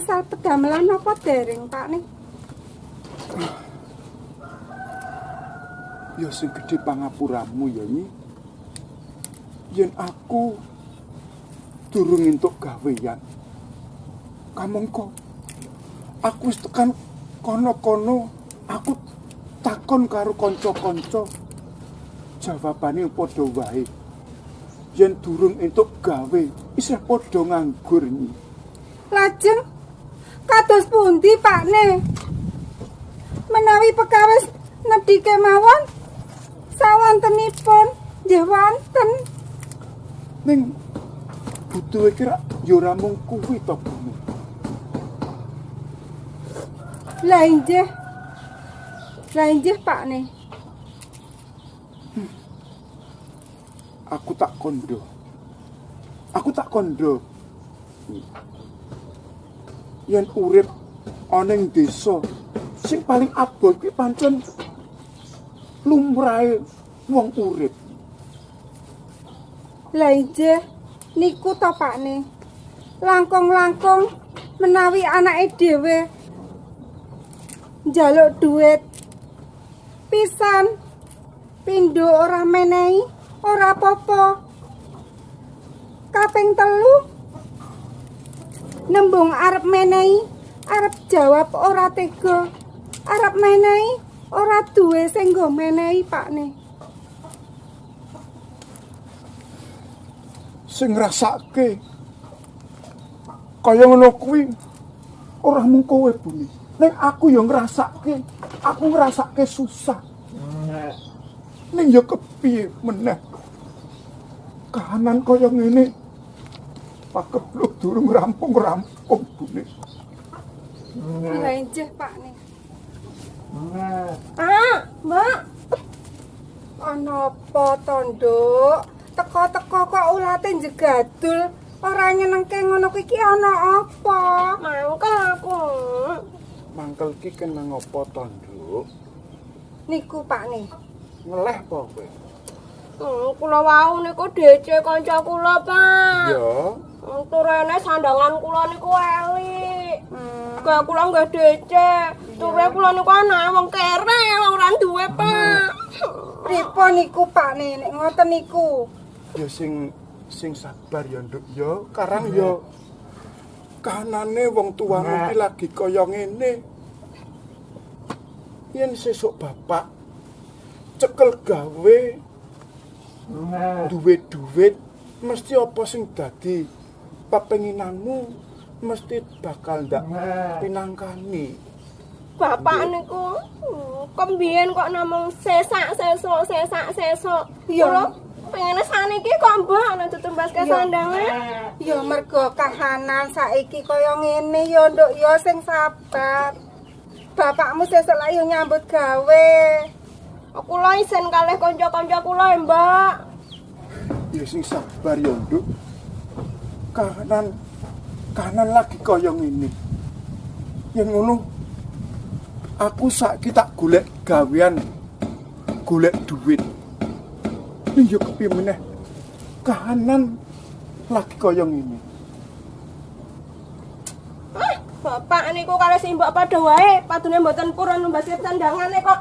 Angsal pedamelan napa dereng, Pak ne? Ya sing gedhe pangapuramu ya, Nyi. Yen aku durung entuk gawean. Kamangka aku wis tekan kono-kono, aku takon karo kanca-kanca. Jawabane padha wae. Yen durung entuk gawe, isih padha nganggur, Nyi. Lajeng kados pundi, Pak ne? Menawi pekawis nedhi kemawon sawontenipun nggih wonten. Ning butuhe ki ya ora mung kuwi to, Bumi. Lah inggih. Lah inggih, Pak ne. Aku tak kondo. Aku tak kondo. Yen urip ana ing desa sing paling abot kuwi pancen lumrahe wong urip. Lah inggih niku to, Pak ne. Langkung-langkung menawi anake dhewe njaluk duit pisan pindho ora menehi ora apa-apa. Kaping telu nembung arep menehi, arep jawab ora tega. Arep menehi ora duwe sing nggo menehi, Pak ne. Sing ngrasake kaya ngono kuwi ora mung kowe, Bumi. Ning aku ya ngrasake, aku ngrasake susah. Ning ya kepiye meneh? Kahanan kaya ngene pakebluk durung rampung-rampung, Bumi. Lah injih, Pak ne. Ah, Mbak. Ana apa to, Nduk? Teko-teko kok ulate njegadul, ora nyenengke ngono kuwi iki ana apa? Mangkel aku. Mangkel ki kena ngopo to, Nduk? Niku, Pak ne. Ngeleh apa kowe? Kula wau niku DC kanca kula, Pak. Ya. Turene sandangan kula niku elik. Gak kula nggih DC. Ture kula niku anake wong kere, wong ora duwe, Pak. Pripun niku, Pak ne, nek ngoten niku? Ya sing sabar ya, Nduk ya. Karang ya kahanane wong tuamu ki lagi kaya ngene. Yen sesuk bapak cekel gawe duwe duit, mesti apa sing dadi pepenginanmu mesti bakal ndak pinangkani. Bapak niku kembiyen kok namung sesak sesuk sesak sesuk. Iya. Pengene saniki kok mbak ana ditumbaske sandange. Ya mergo kahanan saiki kaya ngene ya, Nduk ya, sing sabar. Bapakmu sesuk lak yo nyambut gawe. Kula isen kalih kanca-kanca kula, Mbak. Ya sing sabar ya, Nduk. Kahanan lagi kaya ngene. Yen ngono aku saiki tak golek gawean, golek duit. Ning yo kepiye meneh? Kahanan lagi kaya ngene. Ah, bapak niku kalih simbok padha wae, padune mboten purun numbaske sandangane kok.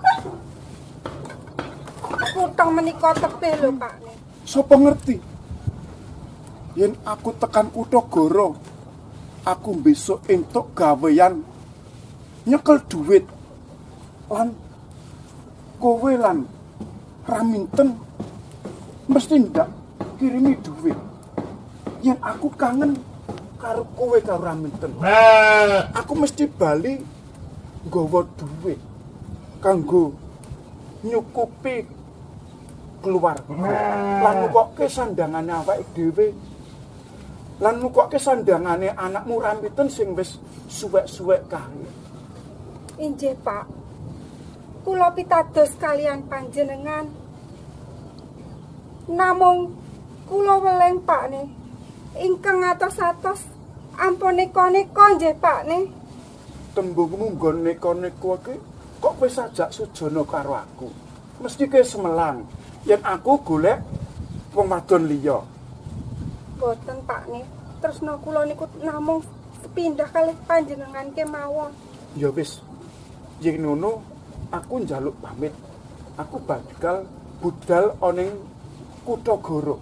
Kutha menika tebih lho, Pak ne. Sopo ngerti? Yen aku tekan kutha Goro, aku besok entuk gawean nyekel duit. Lan kowe lan Raminten mesti ndak kirimi duit. Yen aku kangen karo kowe karo Raminten, aku mesti bali nggawa duit kanggo nyukupi keluarga lan nukokke sandangane awake dhewe lan nukokke sandangane anakmu Raminten sing wis suwek-suwek kae. Inggih, Pak. Kula pitados kalian panjenengan. Namung kula weleng, Pak ne. Ingkang atos-atos ampun neka-neka nggih, Pak ne. Tembungmu nggon neka-neka iki kok wis ajak sujana karo aku. Mesti kowe semelang yen aku golek wong wadon liya. Mboten, Pak ne. Tresna kula niku namung Sepindah kalih panjenengan kemawon. Ya wis. Yen ngono aku njaluk pamit. Aku bakal budal ana ing Kutha Goro.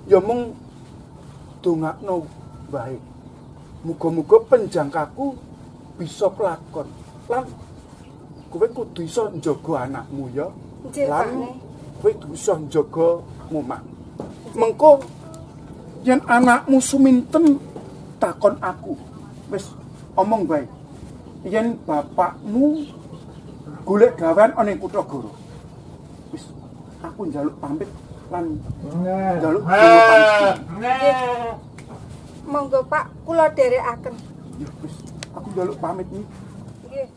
Ya mung dongakno wae. Muga-muga penjangkaku bisa kelakon. Lan kowe kudu iso njaga anakmu ya. Nggih, Lan Pakne. kowe kudu iso njaga omah. Mengko yen anakmu suminten takon aku, wis omong wae. Yen bapakmu golek gawean ana ing Kutha Goro. Wis aku njaluk pamit lan njaluk donga pangestu. Nggih. Monggo Pak, kula dherekaken. Ya wis, aku njaluk pamit nih. Nggih.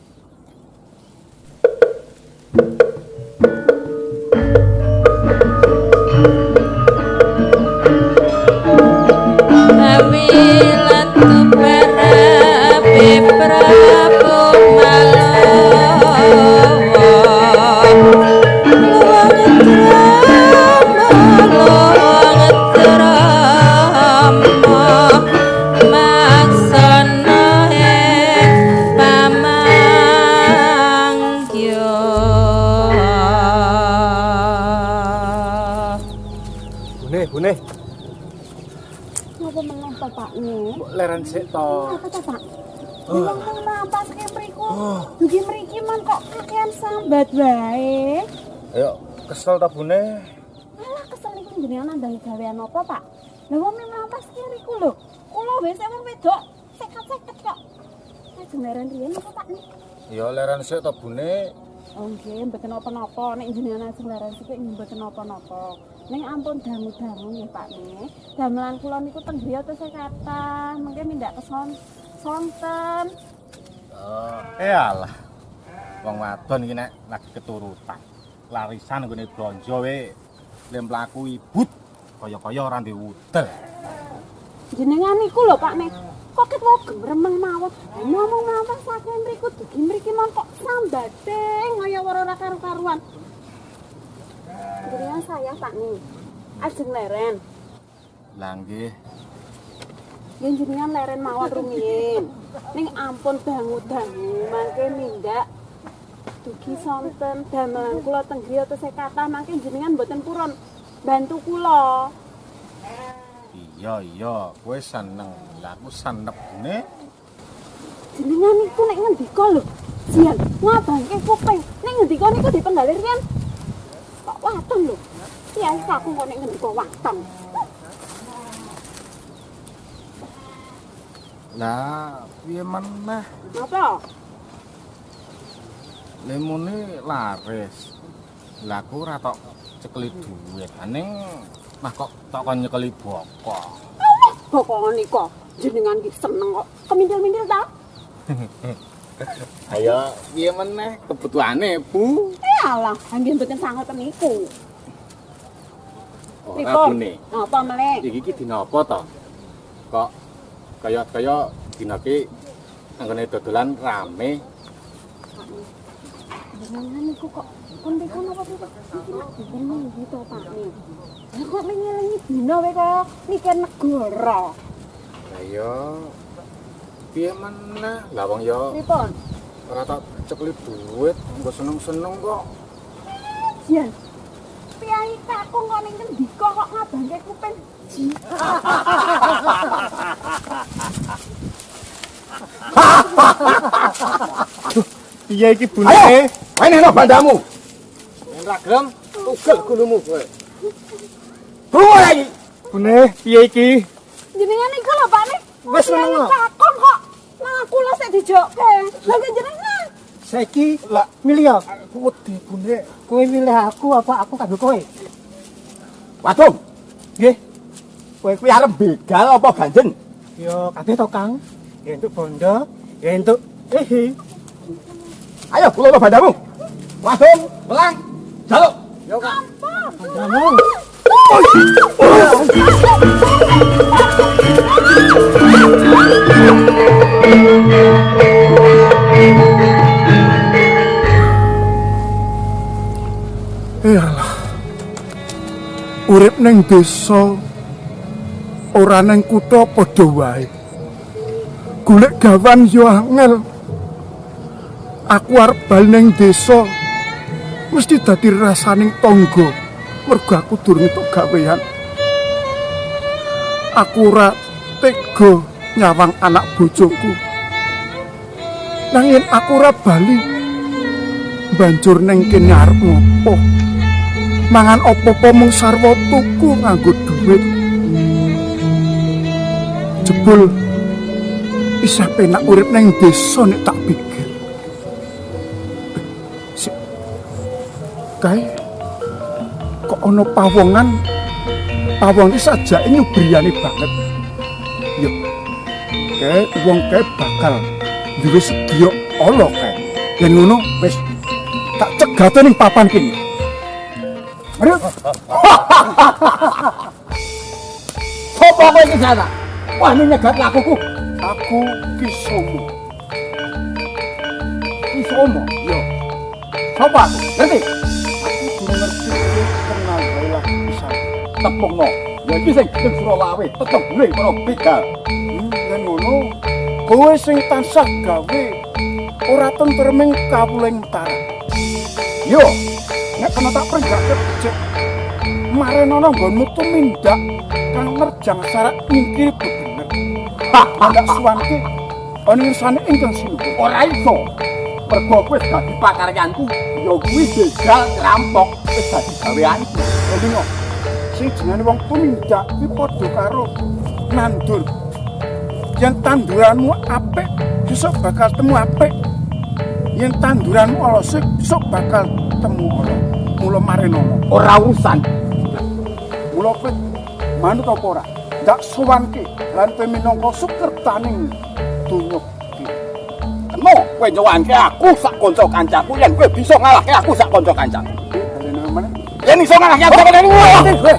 Bune, bune, Napa meneh to, Pak? mbok leren sik to. Apa to, Pak? Wong wong mlampah saking mriku. Dugi mriki man kok kakean sambat wae. Ayo, kesel ta bune? Alah kesel niku jenengan nandhangi gawean apa, Pak? Lah wong mlampah saking mriku lho. Kula wis wong wedok seket-seket kok. Ajeng leren riyen apa, Pak? Ya leren sik to bune. Oh nggih, mboten napa-napa. Nek jenengan ajeng leren sithik nggih mboten napa-napa. Ning ampun dangu-dangu nggih, Pak nggih. Damelan kula niku teng griya tesih kathah, mengke mindak keson sonten. Oh, alah. Wong wadon iki nek lagi keturutan. Larisan nggone blonjo we le mlaku ibut kaya-kaya ora duwe udel. Jenengan niku lho Pak nek kok ket wae gemremeng mawon. Ngomong mlampah saking mriku dugi mriki mon kok sambate kaya ora karu-karuan. Jenengan saya Pak nih. Ajeng leren. Lah nggih. Nggih jenengan leren mawon rumiyin. Ning ampun dangu-dangu mangke nindak dugi sonten damelan kula teng griya tesih kathah mangke jenengan mboten purun bantu kula. Iya iya, kowe seneng. Lah aku senep bune. Jenengan niku nek ngendika lho, jian ngabangke kuping. Nek ngendika niku dipenggalih riyen. Kok waton lho. Kiai kakung kok nek ngendika waton. Lah piye meneh? Napa? Lemune laris. Lah aku ora tok cekeli duit. Ning mah kok tok kon nyekeli bokong. Bokongan nika jenengan ki seneng kok. Kemindil-mindil ta? Ayo piye meneh kebutuhane, Bu? Alah, nggih mboten sangoten niku. Ora bune. Napa meleh? Iki iki dina apa to? Kok kaya-kaya dina ki anggone dodolan rame. Jenengan niku kok kon niku napa niku? Iki nak dipun minggu to, Pak nih. Lah kok ngelingi dina wae kok mikir negara. Lah iya piye meneh? Lah wong ya Pripun? Ora tak cekli duit, nggo seneng-seneng kok. Jan. Piyai kakung kok ning ngendika kok ngabangke kuping. Piye iki bune? Ayo, bandamu. Yen ra gelem, tugel gulumu kowe. Krungu lagi. Bune, piye iki? Jenengan niku lho Pak nih. Wis meneng. Kakung kok malah kula sik dijokke. Lah kok jenengan Saiki Lah milih ya. Aku wedi bune. Kowe milih aku apa aku kanggo kowe? Waduh, Nggih. kowe kuwi arep begal apa ganjen? Ya kabeh to, Kang. Ya entuk bondo, ya entuk ehe. Ayo kula bandamu. Waduh, melang. Jaluk. Yo, Kak. Bondomu. Iyalah. Urip ning desa ora ning kutha padha wae. Golek gawan yo angel. Aku arep bali ning desa mesti dadi rasaning tangga mergo aku durung entuk gawean. Aku ora tega nyawang anak bojoku. Nanging aku ora bali. Banjur ning kene arep ngopo? Mangan opo-opo mung sarwa tuku nganggo duit. Jebul isih penak urip ning desa nek tak pikir. Sik. Kae kok ana pawongan? Pawon iki sajake nyubriyane banget. Yo. Kae wong kae bakal duwe sedya ala kae. Yen ngono wis tak cegate ning papan kene. Mari. Sopo kowe iki jana? Wah nyegat lakuku. Aku Ki Somo. Ki Somo? Yo. Sopo aku? Ngerti? Aku durung ngerti kowe kenal wae lah pisan. Tepungno. Ya iki sing jeneng Surawawe, tetep gue para begal. Yen ngono, kowe sing tansah gawe ora tentreming kawuling Mataram. Yo, nek kena tak prenggake becik. Marenono nggonmu tumindak kang nerjang sarak nyingkiri bebener. Ndak suwanke ana ngersane ingkang sinuwun. Ora iso. Mergo kowe dadi pakaryanku, ya kuwi begal rampok wis dadi gaweanku. Elingo. Sing jenenge wong tumindak kuwi padha karo nandur. Yen tanduranmu apik, besok bakal temu apik. Yen tanduranmu ala besok bakal temu ala. Mula marenono. Ora urusan. Mula kowe manut apa ora? Ndak sowanke lan kowe minangka sukertaning donya iki. Kena kowe nyowanke aku sak kanca kancaku yen kowe bisa ngalahke aku sak kanca kancaku. Balene meneh. Yen iso ngalahke aku sak kanca.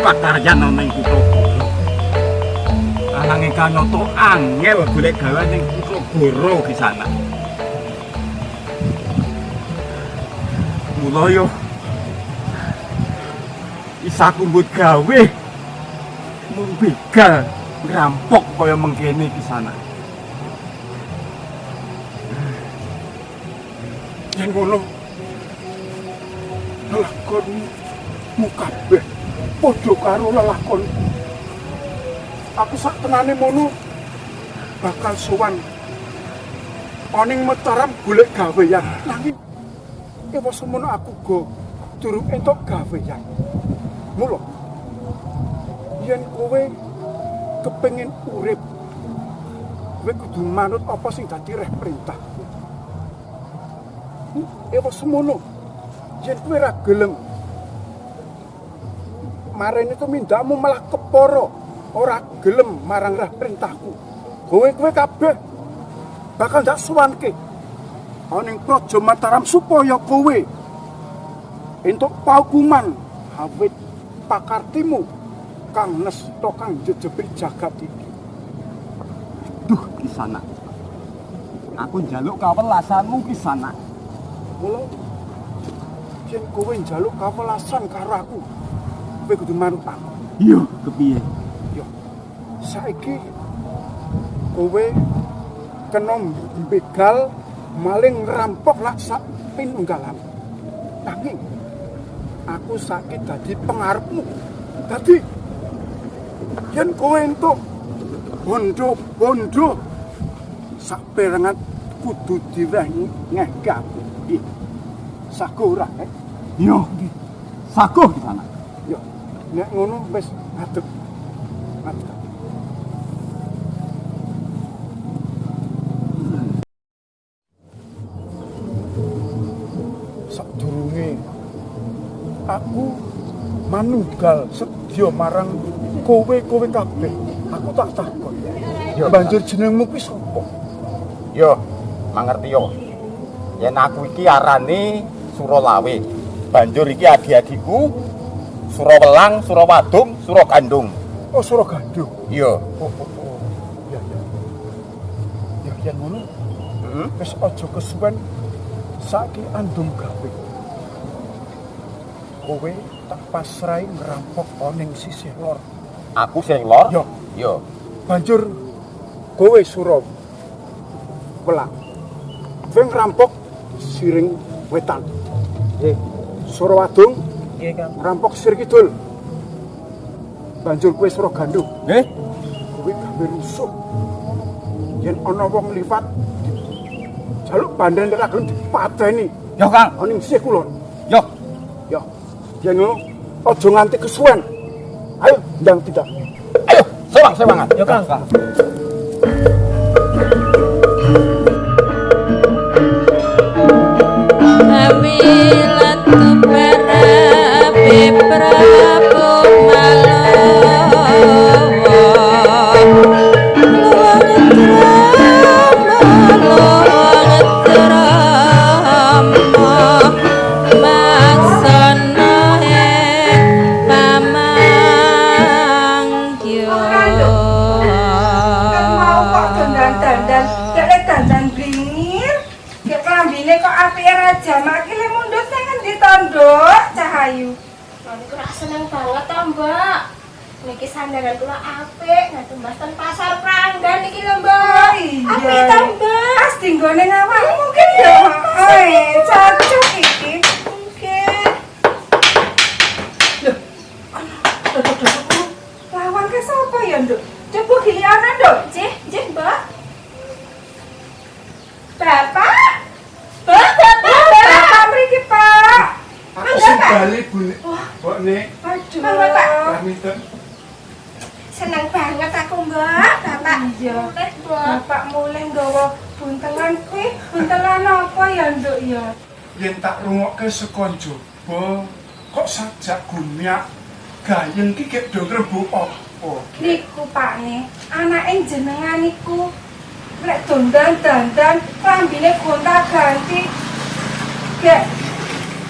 Pakaryan ana ing kutha Goro. Ananging kanyata angel golek gawe ning kutha Goro ki sana. Mula yo isa kumbut gawe mung begal ngrampok kaya mengkene ki sana. Yen ngono lakonmu Uripmu kabeh padha karo lelakonku. Aku sak tenane mono bakal sowan oning Mataram golek gawean. Nanging ewa semono aku go durung entuk gawean. Mula yen kowe kepengin urip, kowe kudu manut apa sing dadi reh perintah. Ewa semono yen kowe ra gelem marene tumindakmu malah kepara ora gelem marang reh perintahku. Kowe kabeh bakal ndak suwanke ana ning Praja Mataram supaya kowe entuk paukuman awit pakartimu kang nesta kang jejebik jagat iki. Duh Kisana. Aku njaluk kawelasanmu Kisana. Mula yen kowe njaluk kawelasan karo aku, kowe kudu manut aku. Iya, kepiye? Yo. Saiki kowe kena begal maling rampok lak sak pinunggalan. Nanging aku saiki dadi pengarepmu. Dadi yen kowe entuk bondo-bondo sak perengan kudu diwehke aku. Ih. Sago ora, eh? Yo, sago Kisana. Yo, nek ngono wis ngadeg. Ngadeg. Sadurunge aku manunggal sedya marang kowe-kowe kabeh, aku tak takon. Yo, banjur jenengmu kuwi sapa? Yo, mangerti yo. Yen aku iki arane Suralawe. Banjur iki adi-adiku Surawelang, Surawadung, Suragandung. Oh, Suragandung. Iya. Oh, oh, oh. Ya, ya. Ya, yen ngono. Heeh. Wis aja kesuwen saiki andum gawe. Kowe tak pasrahi ngrampok ana ning sisih lor. Aku sing lor? Yo. Yo. Banjur kowe Surawelang. Kowe ngrampok siring wetan. Nggih. Surawadung nggih, Kang. Ngrampok sisih kidul. Banjur kowe Suragandung. Nggih. Kowe gawe rusuh. Yen ana wong liwat jaluk bandhen ora gelem dipateni. Yo, Kang. Ana ning sisih kulon. Yo. Yo. Yen ngono aja nganti kesuwen. Ayo ndang tindak. Ayo, sewang-sewangan. Yo, Kang. Sandaran kula apik, nah tumbas ten pasar Pranggan iki lho, Mbak. Apik to, Mbak. Pas dinggone awakmu ki ya. Eh, cocok iki. Nggih. Lho, ana dodok-dodok lawan ke sapa ya, Nduk? Coba giliana, Nduk. Nggih, nggih, Mbak. Bapak. Bapak, Bapak, Bapak mriki, Pak. Aku sing bali, Bu. Mbok Nek. Aduh. Bapak. Pamit. Seneng banget aku, Mbak. Bapak. Iya. Mulih, Mbak. Bapak mulih nggawa buntelan kuwi. Buntelan apa ya, Nduk ya? Yen tak rungokke saka njaba, kok sajak gumyak gayeng ki gek do ngrembug apa? Niku, Pakne, anake jenengan niku lek dandan-dandan klambine gonta-ganti. Gek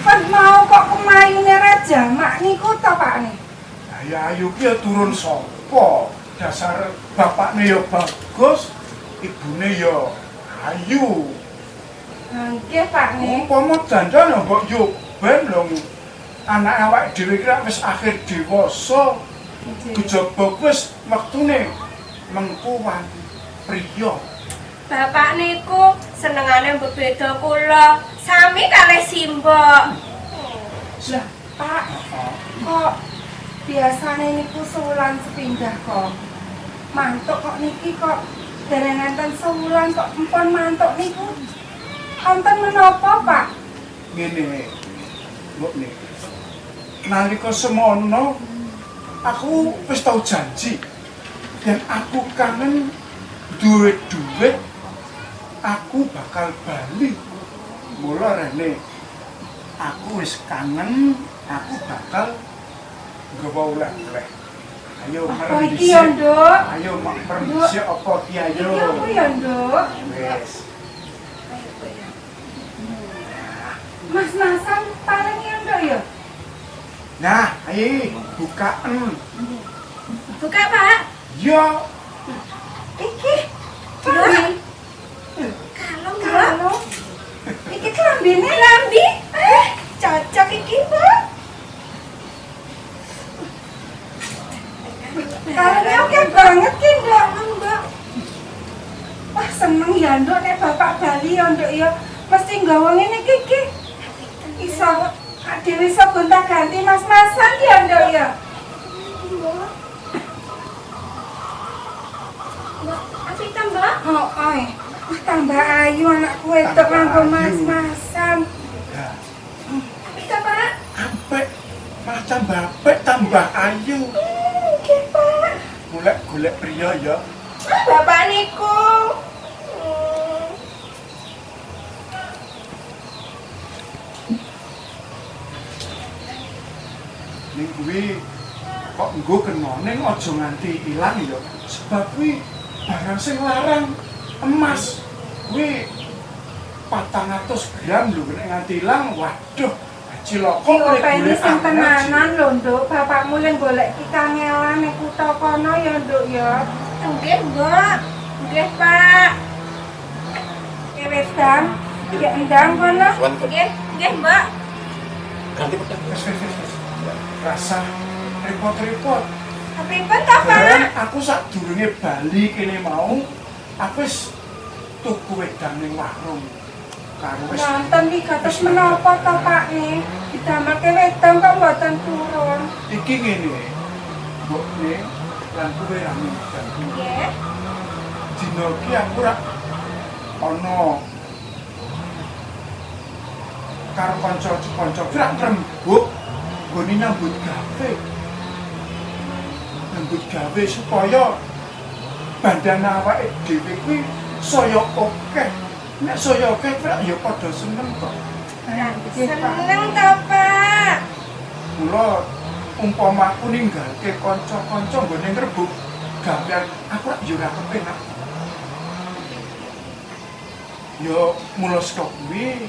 kan mau kok kemayune ra jamak niku to, Pakne? Lah ya ayu ki ya turun sapa? Dasar bapakne ya bagus, ibune ya ayu. Nggih, Pakne. Umpama dandan ya mbok yo ben lho. Anak awake dhewe iki wis akhir dewasa. Kejaba wis wektune mengko wani priya. Bapak niku senengane mbebeda kula, sami kalih simbok. Lah, Pak, kok biasane niku sewulan sepindah kok. Mantuk kok niki kok dereng enten sewulan kok empon mantuk niku. Wonten menapa, Pak? Ngene. Mbok nih. Nalika semono aku wis tau janji dan aku kangen duit-duit aku bakal bali. Mula rene aku wis kangen, aku bakal nggawa oleh-oleh. Ayo Apa iki ya, Nduk? Ayo merem dhisik apa ki ayo. Iki apa ya, Nduk? Wis. Mas-masan paling ya, Nduk ya? Nah, ayo bukaan. Buka, Pak. Yo. Iki. Klambi. Kalung, Mbok. Kalung. Iki klambine lambi. Cocok iki, Mbok. Kalungnya oke banget ki, Nduk. Mbok. Wah, seneng ya, Nduk, nek bapak bali ya, Nduk ya. Mesti nggawa ngene iki ki. Iso dhewe iso gonta-ganti mas-masan ya, Nduk ya. Mbok. Mbok, apik ta, Mbok? Heeh. Wah, tambah ayu anakku wedok nganggo mas-masan. Apik ta, Pak? Apik. Malah tambah apik, tambah ayu. Nggih, Pak. Golek-golek priya ya. Bapak niku. Ning kuwi kok nggo kena ning aja nganti ilang ya. Sebab kuwi barang sing larang emas kuwi 400 gram lho nek nganti ilang waduh cilaka Diopeni sing tenanan lho, Nduk. Bapakmu lek golek ki kangelan ning kutha kono ya, Nduk ya. Nggih, Mbok. Nggih, Pak. Wedang, ya endang kono. Nggih, nggih, Mbok. Ganti pedang. Wis. Rasa repot-repot. Pripun ta, Pak? Aku sadurunge bali kene mau, aku wis tuku wedang ning warung. Karo wis Nonton iki kados menapa to, Pak nih? Didamelke wedang kok mboten purun. Iki ngene. Mbokne lan kowe ra ngundang. Nggih. Dina iki aku ra ana karo kanca-kanca rak rembug nggone nyambut gawe. Nyambut gawe supaya bandana awake dhewe kuwi saya akeh. Nek saya akeh kuwi ya padha seneng to. Seneng to, Pak. Mula umpama aku ninggalke kanca-kanca nggone ngrebuk gawean, aku rak ya ora kepenak. Ya mula saka kuwi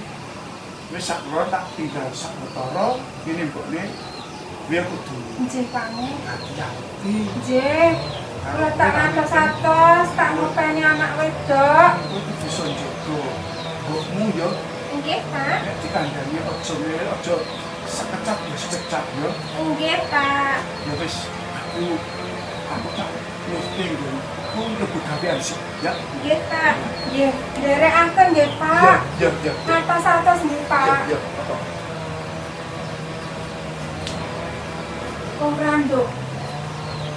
wis sak tak tinggal sak metara ngene mbokne kuwi kudu nggih Pak. Hati-hati. Nggih. Kula tak ngatos-atos, tak ngopeni anak wedok. Kowe kudu iso njaga mbokmu ya. Nggih, Pak. Nek dikandani aja ngene, aja sekecap ya sekecap ya. Nggih, Pak. Ya wis, aku tak ngerti nggon. Aku mlebu gawean sih, ya. Nggih, Pak. Nggih, nderekaken nggih, Pak. Ya, ya, ya. Ngatos-atos nggih, Pak. Ya, ya, apa? Ora, Nduk.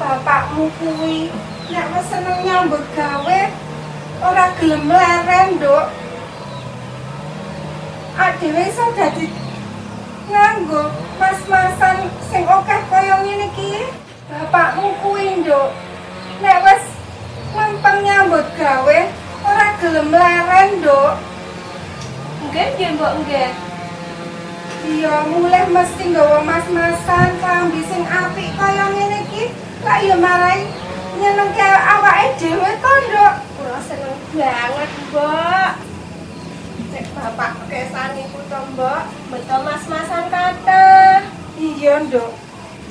Bapakmu kuwi nek wis seneng nyambut gawe ora gelem leren, Nduk. Adewe iso dadi nganggo mas-masan sing akeh kaya ngene iki. Bapakmu kuwi, Nduk, nek wis lempeng nyambut gawe ora gelem leren, Nduk. Nggih, nggih, Mbok, nggih. Iya, mulih mesti nggawa mas-masan klambi sing apik kaya ngene iki. Lah ya marai nyenengke awake dhewe to, Nduk. Kula seneng banget, Mbok. Nek bapak kesan iku to, Mbok, beto mas-masan kathah. Iya, Nduk.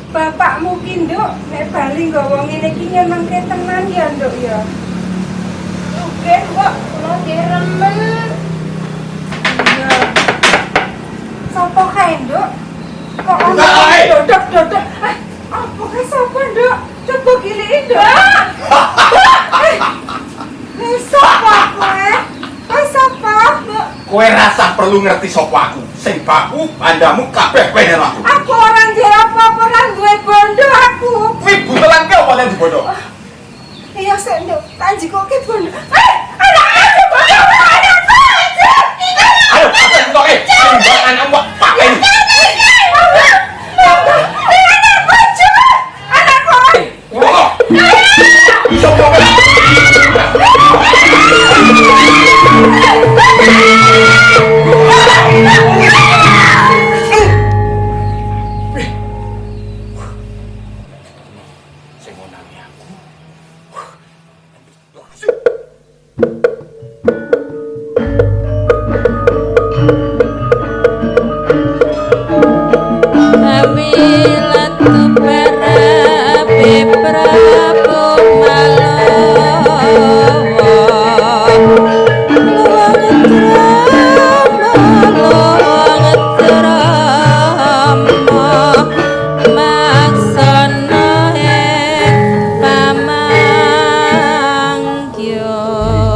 Bapakmu ki, Nduk, nek bali nggawa ngene iki nyenengke tenan ya, Nduk ya. Nggih, Mbok, kula nggih remen. Iya. Sopo kae, Nduk? Kok ono dodok-dodok? Apa kae sapa, Nduk? Coba giliki, Nduk. Sapa kowe? Kowe sapa, Mbok? Kowe rasah perlu ngerti sapa aku. Sing baku bandamu kabeh pengen aku. Aku ora duwe apa-apa, ora duwe bondo aku. Kuwi butelan ki apa len dibondo? Iya sik, Nduk. Tak njikoke bondo. Eh, anakku bondo. Anakku. Ayo, kabeh entoke. Timbang anakmu kok pateni. Anakku. Ngono. Iso kok. Sing ngonangi aku.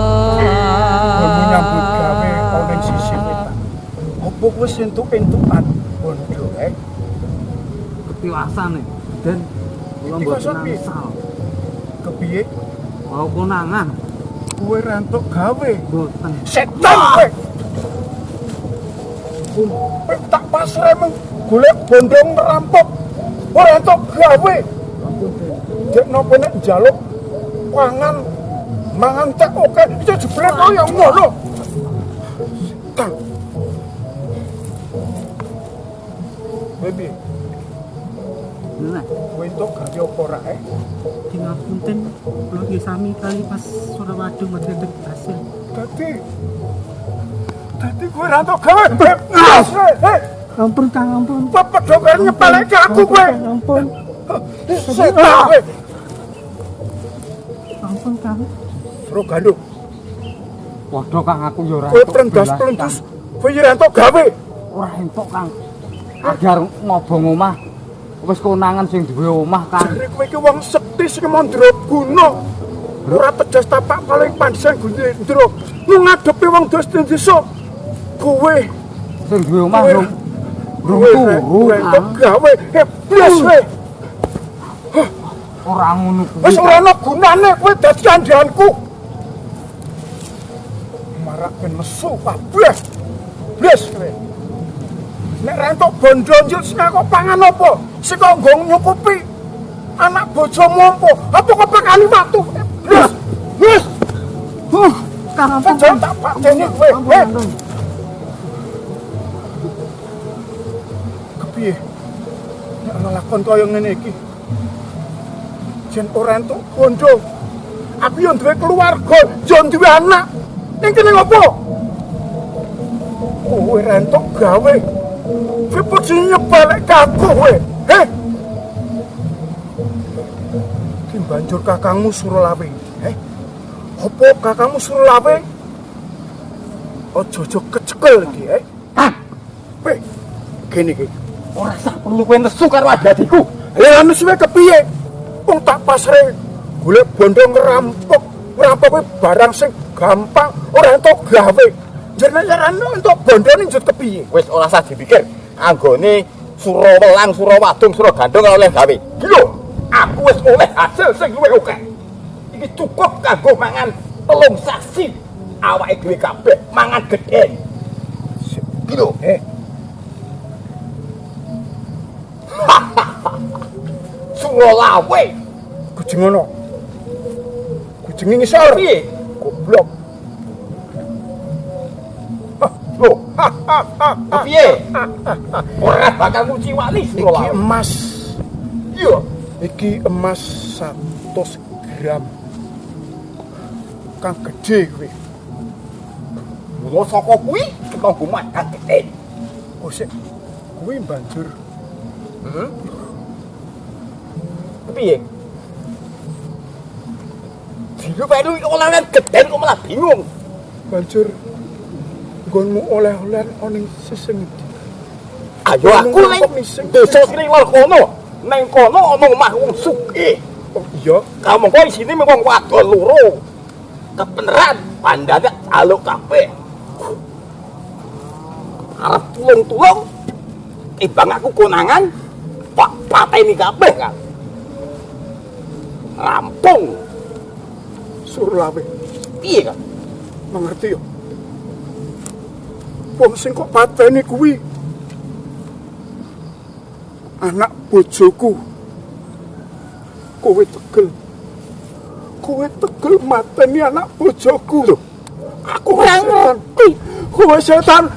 Kowe nyambut gawe ana ing sisih wetan. Apa kowe entuk-entukan bondo eh? Ketiwasan Den kula mboten Ketiwasan piye? angsal. Kepiye? Mau konangan Kowe ra entuk gawe. mboten. Setan kowe. Kowe tak pasrah mung golek bondo ngerampok. Ora entuk gawe. Dek nopo nek njaluk pangan mangan tak oke iso jebule kaya ngono. Setan. Kowe piye? Nah, Kowe entuk gawe apa ora eh? Dingapunten kula nggih sami kali pas Surawadung mboten entuk hasil. Dadi Dadi kowe ra entuk gawe. Bebas. Hei, Ampun Kang, ampun. padha karo nyepeleke aku kowe. Kang, ampun. Setan kowe. Ampun Kang. Rogando, Padha Kang aku ya ora kowe entuk prendas-prendas, belas, kowe ya ra entuk gawe. Kang. Ora entuk Kang. Agar ngobong omah wis konangan sing duwe omah Kang. Jare kowe iki wong sekti sing mandraguna. Ora tejas tapak paling pandhesan Gundendra. Nu ngadepi wong desa. Kowe Sing duwe omah kowe rung rung kowe turu ora entuk Kang. gawe. Heblas kowe. Ora ngono kuwi. Wis ora ana gunane kowe dadi kandhanku. Marake nesu kabeh. Blas kowe. Nek ra entuk bondo njuk sing kok pangan apa? Sing kok nggo nyukupi anak bojomu apa? Apa kok pakani watu? Blas. Wis, Kang ampun. aja tak pateni kowe. Ampun, Eh, ampun. kepiye? Nek ana lakon kaya ngene iki. Jen ora entuk bondo. Aku yo duwe keluarga, yo duwe anak. Ning kene ngopo? Kowe ra entuk gawe. Kowe padha nyepelekke aku kowe. Heh. Ki banjur kakangmu Suralawe. Heh. Apa kakangmu Suralawe? Aja-aja kecekel iki, eh. Kang, Weh, gini iki. ora sah perlu kowe nesu karo adikku. Lah nesu kepiye? Wong tak pasre golek bondo ngerampok. Ngerampok kuwi barang sing gampang, ora entuk gawe. Jer nek ora entuk bondo ning njut kepiye? Wis ora usah dipikir. Anggone Surawelang, Surawadung, Suragandhong ora oleh gawe. Iki lho, aku wis oleh hasil sing luwih akeh. Iki cukup kanggo mangan 3 sasi. Awake dhewe kabeh mangan gedhen. Iki lho. Eh, Suralawe. kucing ngono. Kucing ngisor. Piye? Goblok. Lho, piye? Ora bakal nguciwani Iki Suralawe. emas. Iya. Iki emas 100 gram. Kang gede kuwi. Mula saka kuwi kita nggo mangan gedhen. Oh sik. Kuwi banjur Piye? Dino perlu olahan gedhen kok malah bingung. Banjur nggonmu oleh-oleh ana ning sisih ngendi? Ayo aku Ngomong neng kok mising. desa sing lor kono. Neng kono ana omah wong sugih. Oh iya, Kamangka isine mung wong wadon loro. Kebeneran bandane jaluk kabeh. Arep tulung-tulung timbang aku konangan pak pateni kabeh kan. Rampung. Surlawe. Piye kan? Mengerti yo. Wong sing kok pateni kuwi anak bojoku. Kowe tegel. Kowe tegel mateni anak bojoku. Lho, aku ora ngerti. Kowe setan.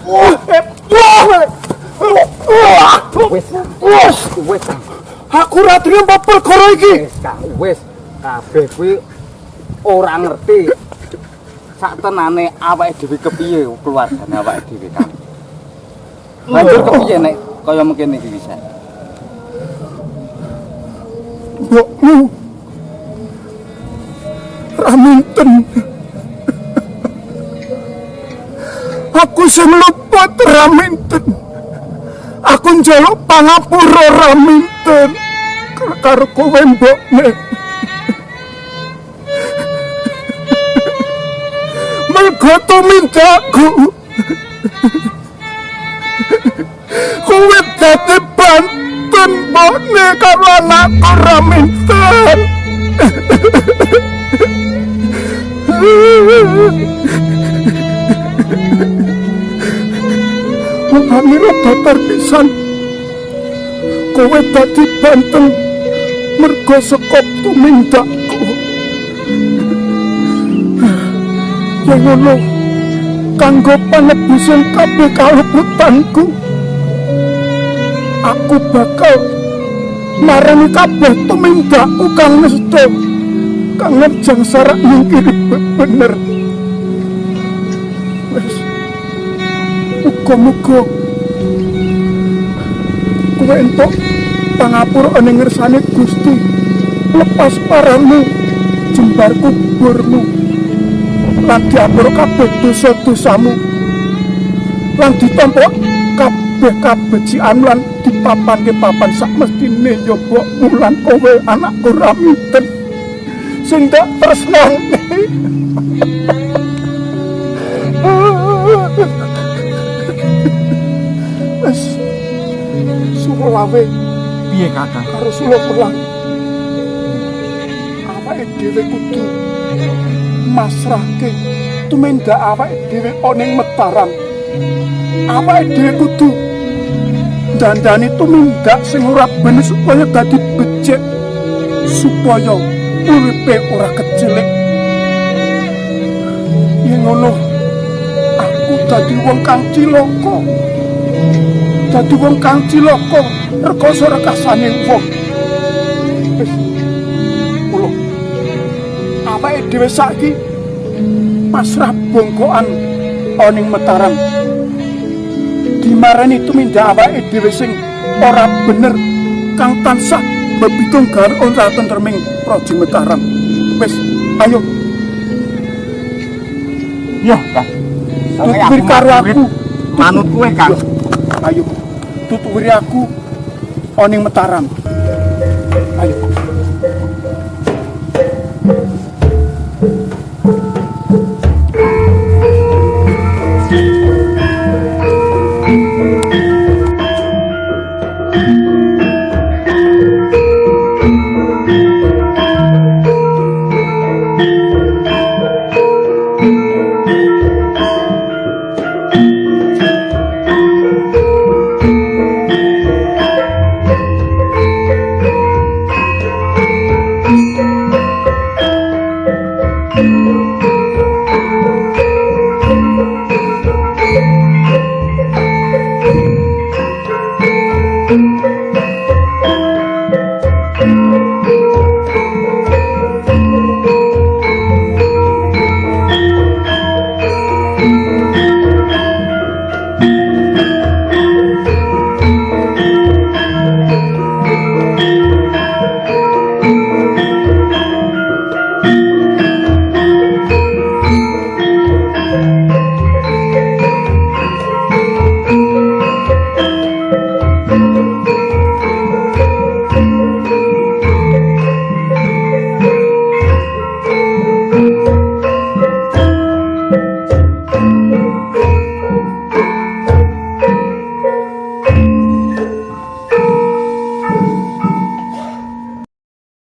Wis, wis, wis. Aku ora trimo perkara iki. Wis, Kang, wis. Kabeh kuwi ora ngerti. Sak tenane awake dhewe kepiye keluargane awake dhewe, Kang. Banjur kepiye nek kaya mengkene iki bisa? Mbokmu Raminten. Aku sing luput Raminten. Aku njaluk pangapura Raminten karo kowe mbokne. Mergo tumindakku kowe dadi banten mbokne karo anakku Raminten. Mula babar pisan kowe dadi banten mergo saka tumindakku. Yen ngono kanggo panebusan kabeh kaluputanku, aku bakal marani kabeh tumindakku kang nesta kang ngejang sarak nyingkiri bener. Wis, muga-muga kowe entuk pangapura ning ngersane Gusti, lepas paramu jembar kuburmu lan diapura kabeh dosa-dosamu lan ditampa kabeh kabecikan lan dipapanke papan sak mestine ya mbokmu lan kowe anakku Raminten sing tak tresnani. Wis, Sulawe piye Kakang? Karo Sula Perlang awake dhewe kudu masrahke tumindak awake dhewe ana ing Mataram. Awake dhewe kudu dandani tumindak sing ora bener supaya dadi becik, supaya uripe ora kecilik. Yen ngono aku dadi wong kang cilaka. Dadi wong kang cilaka rekoso rekasane wong. Wis, mulo awake dhewe saiki pasrah bongkoan ana ing Mataram. Dimarani tumindak awake dhewe sing ora bener kang tansah bebitung gawe ora tentreming praja Mataram. Wis, ayo. Yo, Kang. Tutur karo aku. Manut kowe, Kang. Ayo, tuturi aku ana ing Mataram.